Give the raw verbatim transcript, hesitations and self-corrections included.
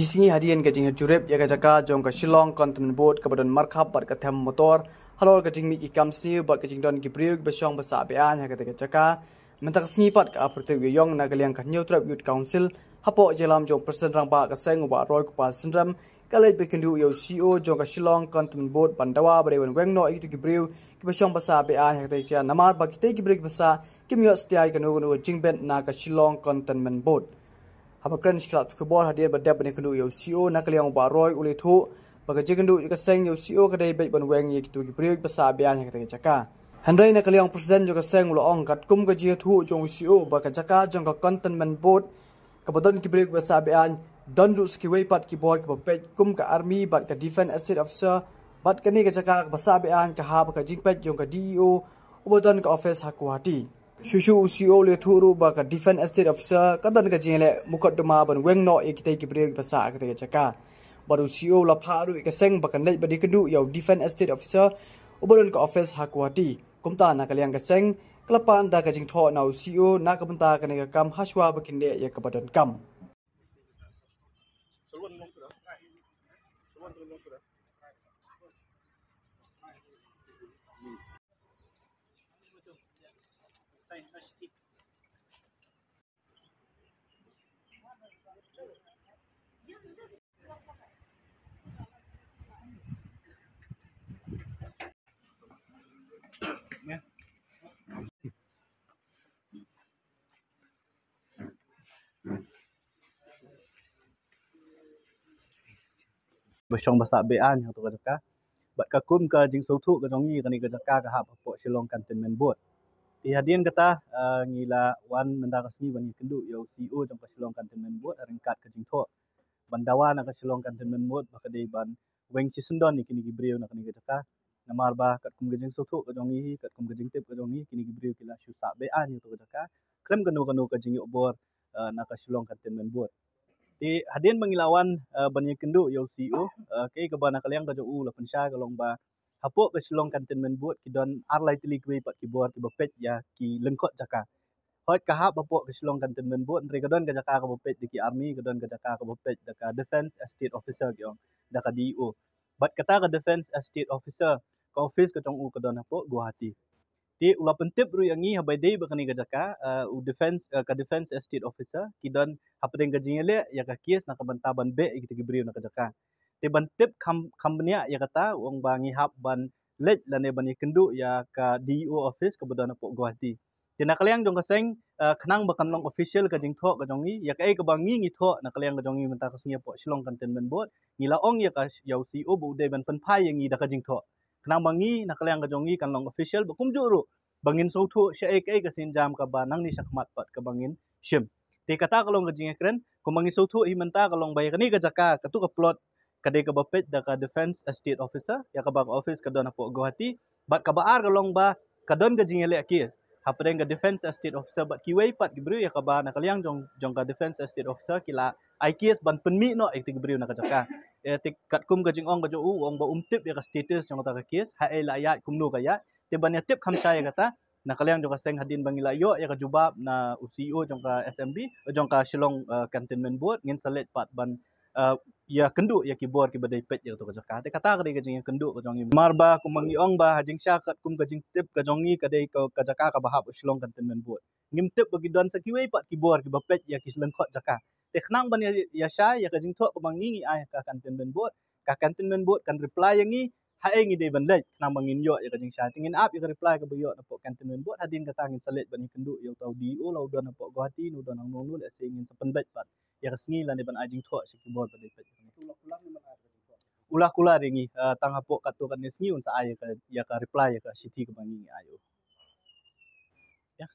Ki sngi hadien ka jingjurip ïa ka jaka jong ka Shillong Cantonment Board kaba don markhap bad ka them motor halor ka jingmih ki kam sniew bad ka jingdon ki briew kiba shong ba sah be-aiñ ha kata ka jaka. Mynta ka sngi pat ka April ïong na ka liang ka Hynñiewtrep Youth Council hapoh jingïalam jong President Rangbah ka seng u Bah Roy Kpa Synrem ka leit ban kynduh ïa u C E O jong ka Shillong Cantonment Board ban dawa ba dei ban weng noh ïa kito ki briew kiba shong ba sah be-aiñ ha kata ka jaka namar ba kito ki briew kiba sah kim ïoh satia ïa kano kano ka jingbit na ka Shillong Cantonment Board. Haba kren sha ki lad khubor hadien ba dep ban ïakynduh ïa u C E O na ka liang u Bah Roy u la ïathuh ba ka jingkynduh ïa ka seng ïa u C E O ka dei beit ban weng ïa kito ki briew ba sah be-aiñ ha kata ka jaka. Hynrei na ka liang u President jong ka seng u la ong katkum ka jingïathuh jong u C E O ba ka jaka jong ka Cantonment Board kaba don ki briew ba sah be-aiñ don ruh sa kiwei pat ki bor kiba peit kum ka Army bad ka Defence Estate Officer bad kane ka jaka kaba sah be-aiñ ka hap ha ka jingpeit jong ka D E O uba don ka office ha Guwahati. Shuh shuh u C E O u la ïathuh ruh ba ka Defence Estate Officer ka don ka jingïaleh mukotduma ban weng noh ïa kitei ki briew kiba sah ha katei ka jaka. Bad u C E O u la phah ruh ïa ka seng ba kan leit ban ïakynduh ïa u Defence Estate Officer uba don ka office ha Guwahati. Kumta na ka liang ka seng ka la pan da ka jingthoh na u C E O na ka bynta kane ka kam hashwa ba kin leh ïa kaba donkam. Ba shong ba sah be-aiñ ha kato ka jaka. Bad ka kum ka jingsngewthuh ka jong ngi kane ka jaka ka hap hapoh Shillong Cantonment Board. Te hadien kata, ah, ngi la wan mynta ka sngi ban ïakynduh ïa u C E O jong ka Shillong Cantonment Board ha ryngkat ka jingthoh ban dawa na ka Shillong Cantonment Board ba ka dei ban weng shisyndon ïa kine ki briew na kane ka jaka. Namar ba katkum ka jingsngewthuh ka jong ngi, katkum ka jingtip ka jong ngi, kine ki briew ki la shu sah be-aiñ ha kato ka jaka khlem kano kano ka jingïoh bor, ah, na ka Shillong Cantonment Board. Te hadien ba ngi la wan, ah, ban ïakynduh ïa u C E O, ah, kaei kaba na ka liang ka jong u la pynshai ka long ba hapoh ka Shillong Cantonment Board ki don ar lai tylli kiwei pat ki bor kiba peit ïa ki lyngkot jaka. Hooid ka hap hapoh ka Shillong Cantonment Board, hynrei ka don ka jaka kaba peit da ki Army, ka don ka jaka kaba peit da ka Defence Estate Officer ki ong, da ka D E O. Bad kata ka Defence Estate Officer ka office ka jong u ka don hapoh Guwahati. Te u la pyntip ruh ïa ngi haba ïadei bad kane ka jaka, eh, u defence, eh, ka Defence Estate Officer ki don hapdeng ka jingïaleh ïa ka case na ka bynta ban beh ïa kita ki briew na ka jaka. Te ban tip kham, kham bniah ïa kata u ong ba ngi hap ban leit lane ban ïakynduh ïa ka D E O office kaba don hapoh Guwahati. Te na ka liang jong ka seng, eh, khnang ba kan long official ka jingthoh ka jong ngi ïa kaei kaba ngi ngi thoh na ka liang ka jong ngi mynta ka sngi hapoh Shillong Cantonment Board, ngi la ong ïa ka, ïa u C E O ba u dei ban pynphai ïa ngi da ka jingthoh. Khnang ba ngi na ka liang ka jong ngi kan long official ba kumjuh ruh ba ngin sngewthuh shaei kaei ka sienjam kaba nangne shakhmat pat kaba ngin shim. Te kata ka long ka jingïakren, kumba ngi sngewthuh hi mynta ka long ba ïa kane ka jaka, kato ka plot ka dei kaba peit da ka Defence Estate Officer, ïa kaba ka office ka don hapoh Guwahati, bad kaba ar ka long ba ka don ka jingïaleh case hapdeng ka Defence Estate Officer bad kiwei pat ki briew, ïa kaba na ka liang jong, jong ka Defence Estate Officer ki la ai case ban pynmih noh ïa kita ki briew na ka jaka. Eh, te katkum ka jingong ka jong u, u ong ba um tip ïa ka status jong kata ka case, haei la ïaid, kumno ka ïaid. Te ban ïatip kham shai ïa kata, na ka liang jong ka seng hadien ba ngi la ïoh ïa ka jubab na u C E O jong ka S M B, jong ka Shillong, eh, Cantonment Board, ngin sa leit pat ban, eh, ïakynduh ïa ki bor kiba dei peit ïa kato ka jaka. Te kata ka dei ka jingïakynduh ka jong ngi. Namar ba kumba ngi ong ba ha jingshisha katkum ka jingtip ka jong ngi ka dei ka, ka jaka kaba hap Shillong Cantonment Board. Ngim tip ba ki don sa kiwei pat ki bor kiba peit ïa ki lyngkot jaka. Te khnang ban ïa, ïa shai ïa ka jingthoh kaba ngi ngi ai ha ka Cantonment Board, ka Cantonment Board kan reply ïa ngi haei ngi dei ban leit, khnang ba ngin ïoh ïa ka jingshai. Te ngin ap ïa ka reply kaba ïoh napoh Cantonment Board, hadien kata ngin sa leit ban ïakynduh ïa uta u D E O la u don hapoh Guwahati, u don hangno hangno, lehse ngin sa pynbeit pat ïa ka sngi lane ban ai jingthoh sha ki bor ba dei peit. U la kular ïa ngi, eh, tang hapoh katto katne sngi un sa ai ïa ka, ïa ka reply ïa ka shithi kaba ngi ngi ai. Ïa.